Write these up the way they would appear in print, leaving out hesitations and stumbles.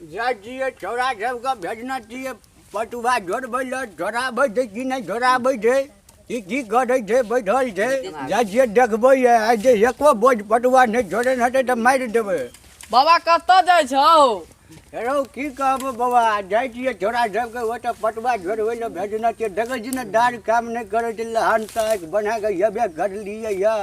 जाइ छियै छौड़ा सबके भेजना छियै पटुआ जोड़बै लए, जोड़ाबै छै कि नहि जोड़ाबै छै, ई की करै छै, बैठल छै। जाइ छियै देखबै, आइ जे एको बोझ पटुआ नहि जोड़ने हेतै तऽ मारि देबै। बाबा कतऽ जाइ छौ? हेरौ की कहबो बाबा, जाइ छियै छौड़ा सबके ओतऽ पटुआ जोड़बै लए भेजना छियै। देखै छी ने डार काम नहि करै छै, लहान ताकि बना कऽ हेबे करलियै यऽ,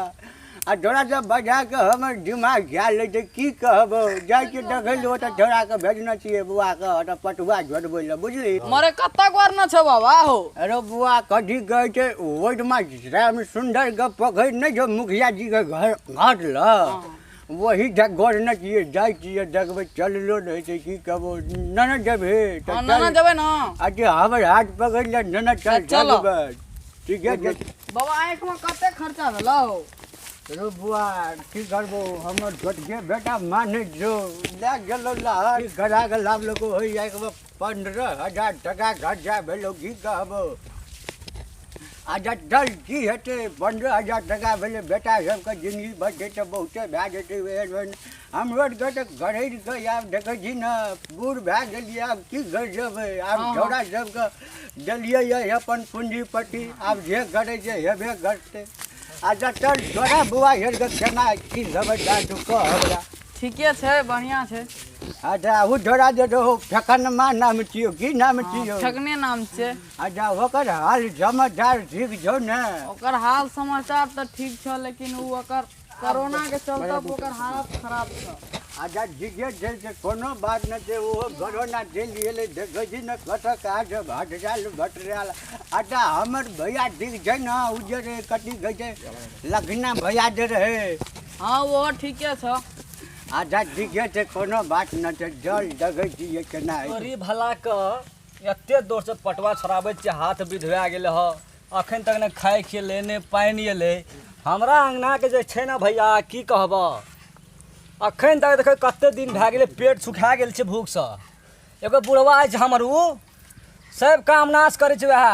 आ तोरा सब बजा कऽ हमर दिमाग खा लै छै, की कहबौ। जाइ छियै देखै लए, ओतऽ छोड़ाके भेजने छियै बौआके ओतऽ पटुआ जोड़बै लए, बुझली? मरे कतऽ गोरने छौ बाबा हो? अरे बौआ, कथी कहै छै, ओहिठमा श्याम सुन्दरके पोखरि नहि छौ मुखिया जीके घर घाट लग, वही गोरने छियै। जाइ छियै देखबै, चललो नहि छै, की कहबौ। नने जेबही तऽ नने जेबै ने? अच्छा हमर हाथ पकड़ि ले नने, चल चल ठीक है। बाबा आँखिमे कते खर्चा भेलौ? रो बुआ की करबो, हमर छोटके बेटा मानै छौ, लए गेलौ लहर गरा के लाबलको होइ आँखिमे 15,000 टका खर्चा भेलौ, की कहबो। अच्छा चल की हेतै, 15,000 टका भेलै, बेटा सबके जिन्दगी बचतै तऽ बहुते भए जेतै। एहन हमरो आरके तऽ घरैर के आब देखै छी ने बूढ़ भए गेलियै, आब की कर जेबै? आब छौड़ा सबके देलियै यऽ अपन पूँजीपति, आब जे करै छै हेबे करतै। अच्छा चल तोरा बौआ हेर कऽ केना की समाचार तू कह हमरा। ठीके छै, बढ़िआँ छै। अच्छा ओ छोड़ा जे रहो फेकनमा नाम छियौ, की नाम छियौ? फेकने नाम छै। अच्छा ओकर हाल समाचार ठीक छौ ने? ओकर हाल समाचार तऽ ठीक छौ, लेकिन ओ ओकर कोरोना के चलते ओकर हालत खराब छौ। अच्छा ठीके छै, से कोनो बात नहि छै, ओहो कोरोना चलि गेलै, देखै छी ने कतऽ काज भटरायल भटरायल। अच्छा हमर भैया ठीक छै ने? ओ जे रहै कथी कहै छै लखना भैया जे रहै? हाँ ओहो ठीके छौ। अच्छा ठीके छै, कोनो बात नहि छै, जल देखै छियै केना होइ छै। तोरी भला के एते दूरसँ पटुआ छोड़ाबै छियै, हाथ विधवा गेलै हँ, अखन तक ने खाय खेलै ने पानि एलै हमरा अङ्गनाके जे छै ने भैया, की कहबऽ, अखन तक देखै कते दिन भए गेलै, पेट सुखा गेल छै भूखसँ। एगो बुढ़वा अछि हमर, उ सब काम नाश करै छै, वएह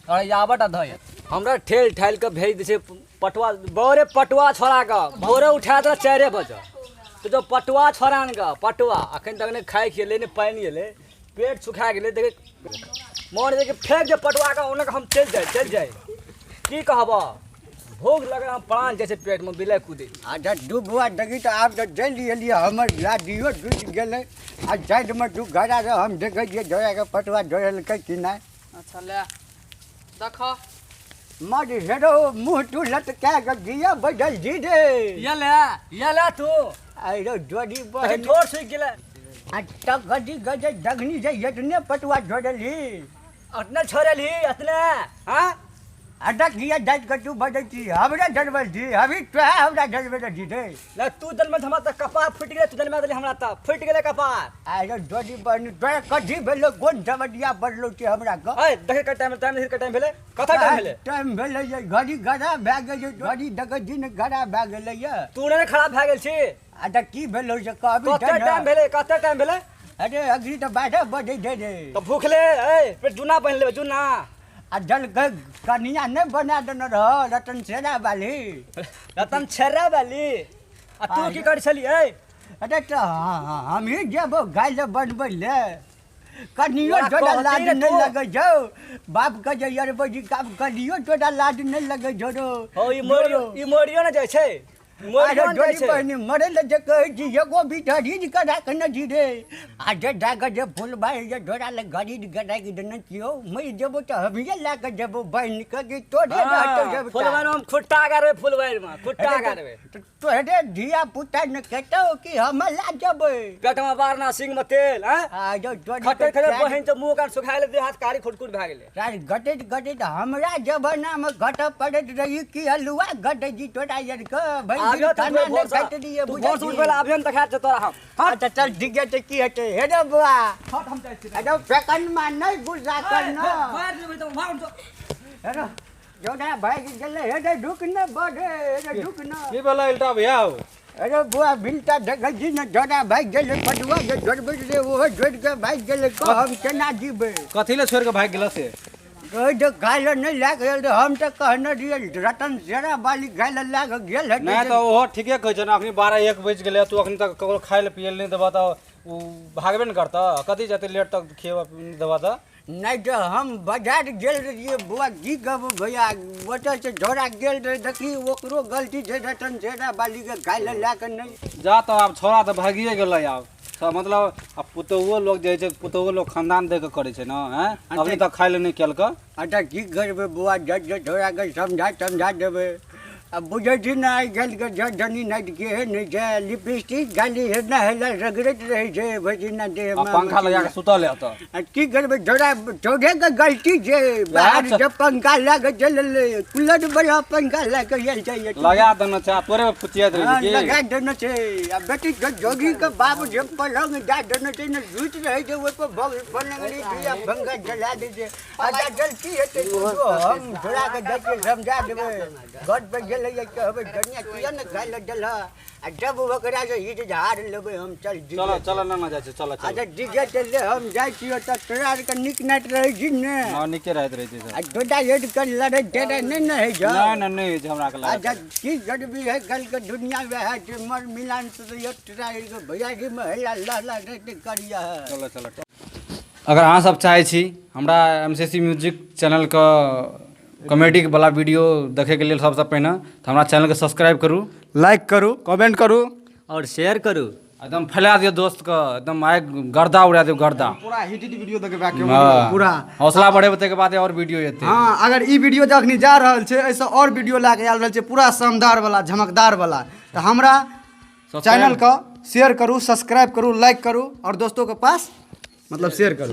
अरे आबट आ धै हमरा ठेल ठालि कऽ भेज दै छै पटुआ भोरे, पटुआ छोड़ा कऽ भोरे उठा देलक 4 बजे, तऽ जो पटुआ छोड़ा कऽ पटुआ अखन तक नहि खाय खेलै ने पानि एलै, पेट सुखा गेलै। देखे मन जे फेंक दे पटुआ के ओने, हम चलि जाइ चलि जाइ, की कहबऽ, भूख लगल, हम प्राण जाइ छै पेटमे बिलाइ कूदै। अच्छा दू बौआ देखी तऽ आब तऽ चलि एलियै, हमर लाडियो टूटि गेलै आ साइडमे तू घड़ा रह, हम देखै छियै जोड़ाके पटुआ जोड़ेलकै कि नहि। अच्छा ले देखऽ। मर हेरो मुँह तू लटका कऽ गिया बैठल छी रे? ये ले, ये ले तू। अरे जोड़ी देखी बहन ठोर सुखि गेलै। आ तब गजी गजे दगनी जे एतने पटुआ जोड़लही? अतने छोड़लही अतने? हाँ अटक गिया जाइत कऽ तू बजै छी, हमरे जरबै छी अभी तोहे, हमरा जरबै छी रे? ले तू जन्म हमरा तऽ कपार फुटि गेलै, तू जन्मा देली हमरा तऽ फुटि गेलै कपार। अरे जोड़ी बहन तोरा कथी भेलो, कोन समझिया पड़लो छै हमरा कऽ? अय देखै के टाइम, टाइम देखै के टाइम भेलै, कथा टाइम भेलै? टाइम भेलै जे घड़ी खराब भए गेलै, घड़ी देखै छी ने खराब भए गेलै यऽ। तू नहि खराब भए गेल छी। आ तऽ की भेलौ से कहबी कते टाइम भेलै, कते टाइम भेलै? अरे अगली तऽ 12 बजै छै रे। तऽ भूखले ए पेट जूना पहिन लेबै जूना। आ जल कनिया नहि बना देने रह रतन सेरा वाली? रतन छेरा वाली। आ तू की करै छली? ए अरे तऽ हमही जेबो गाय लए बनबै लए, कनियो तोरा लाज नहि लगै छौ बाप के जे अरबै जी काम, कनियो तोरा लाज नहि लगै छौ रो? हो ई मोरियो, ई मोरियो ने जाइ छै, अरे जोड़ी बहिनी मरे लए जे कहै छी एगो भी ढरीज करा के नहि छी रे, आ जे जा कऽ जे फूल भाई जे ढोरा लए घरीज करा के देने छियौ, मरि जेबो तऽ हमिये लए कऽ जेबो बहिन के कि तोरे रहतौ सबटा। फुलबाड़ी में खुट्टा गाड़बै, फुलबाड़ी में खुट्टा गाड़बै। तोहरे धिया पुता ने कहतौ कि हम लए जेबै। पेट में बारना सिंह में तेल हैं आ जो जोड़ी खटे खटे बहिन तऽ मुँह कान सुखा गेलै, देह हाथ कारी खुटकुट भए गेलै। तार घटैत घटैत हमरा जमानामे घटऽ पड़ैत रही कि हलुआ घटै छी तोरा आरके भरि दिन आबियो खाना नहि खाइत रहियै, तू बुझै भोर से छी? उठबै आबियो ने तऽ खायत तोरा हम। अच्छा चल ठीक छै, की हेतै? हे रे बौआ, हट, हम जाइ छी। अरे फेकनमा नहि गुस्सा कर न। मारि देबै तऽ मार। हेरो जोड़ा भागि गेलै, हे रे ढुक न बड़े, हे रे ढुक न। की भेलै इल्टा भैया हौ? अरे बुआ बिलटा देखै छी ने जोड़ा भागि गेलै, पटुआ जे जोड़बैत रहै ओहो जोड़ि कऽ भागि गेलै, कह हम केना जीबै? कथी लए छोड़ि कऽ भागि गेल से? कहै जे गाय लए नहि लए गेल रहै, हम तऽ कहने रहियै रतन शेरा बाली गाय लए लए कऽ गेल हेतै। नहि तऽ ओहो ठीके कहै छै ने, अखनी 12-1 बजि गेलै, तू अखनी तक ककरो खाय लए पियै लए नहि देबह तऽ ओ भागबे ने करतऽ। कथी जेतै लेट तक खिएबऽ नहि देबह तऽ? नहि तऽ हम बाजार गेल रहियै बौआ, की कहबो भैया, ओतऽसँ झोरा गेल रहै, देखी ओकरो गलती छै, रतन शेरा बालीके खाय लए लए कऽ नहि जा। तऽ आब छौड़ा तऽ भागिए गेलै आब तऽ मतलब आ पुतोहुओ लोग जे होइ छै, पुतोहुओ लोग खानदान दऽ कऽ करै छै ने। आँय, अभी तक खाय लए नहि केलकै। अच्छा, की करबै बौआ, जज जे छोड़ाके समझा समझा देबै। आ बुझै छी ने, आइ काल्हिके जज जनी नाइट के नहि छै, लिपस्टिक खाली हेना हेला रगड़ैत रहै छै भरि दिना देहमे। आ पंखा लगा कऽ सुतल हेतऽ। आ की करबै, छोड़ा छोड़ेके गलती छै। बाहर जे पंखा लए कऽ चलि एलै, कूलर बला पंखा लए कऽ आयल छै। लगा देने छै आ तोरे पर फुचियाइत रहै हाँ, छै की? लगा देने छै। आ बेटी के जोगी के बाप जे पलंग दए देने छै ने, सुति रहै छै ओहि पर, पलंग नहि छै आ पंखा जला दै छै। अच्छा, गलती हेतै तो हम छोड़ा के जाइ छियै, समझा देबै। घर पर गेलै कहबै, दुनिया किया ने खाय लए देलह? आ जब ओकरा से हिट झाड़ लेबै हम, चल। चल चल, ना जाइ छै, चल चल। अच्छा, डीजे चल, हम जाइ छियै। तऽ तोरा आरके नीक नाइत रहै छी ने? हँ, नीके रहैत रहै छै आ डोडा हेड कर लड़ै टेढ़ै नहि ने होइ छै? नहि नहि, नहि होइ छै हमरा के अच्छा लागत। की गरीबी है, कल के दुनिया वएह छै, मर मिलान से तो ये तोरा आरके भैयारी में हेला लहला नहीं करिया है। चलो चलो। अगर अहाँ सब चाहै छी हमरा एम सी सी म्यूजिक चैनलके कॉमेडी वाला वीडियो देखैके लेल सबसँ पहिने, तऽ हमरा चैनलके सब्सक्राइब करू, लाइक करू, कमेंट करू आओर शेयर करू। एकदम फैला दियौ दोस्तके, एकदम आइ गर्दा उड़ा दियौ गर्दा। पूरा हिट हिट वीडियो देखबै। हाँ। पूरा हौसला बढ़ेबै, ताहिके बाद आओर वीडियो एतै। हाँ, अगर ई वीडियो जखनी जा रहल छै, एहिसँ आओर वीडियो लए कऽ आयल रहल छै, पूरा शानदार वाला, झमकदार वाला। तऽ हमरा चैनल के शेयर करू, सब्सक्राइब करू, लाइक करू आओर दोस्तों के पास मतलब शेयर करू।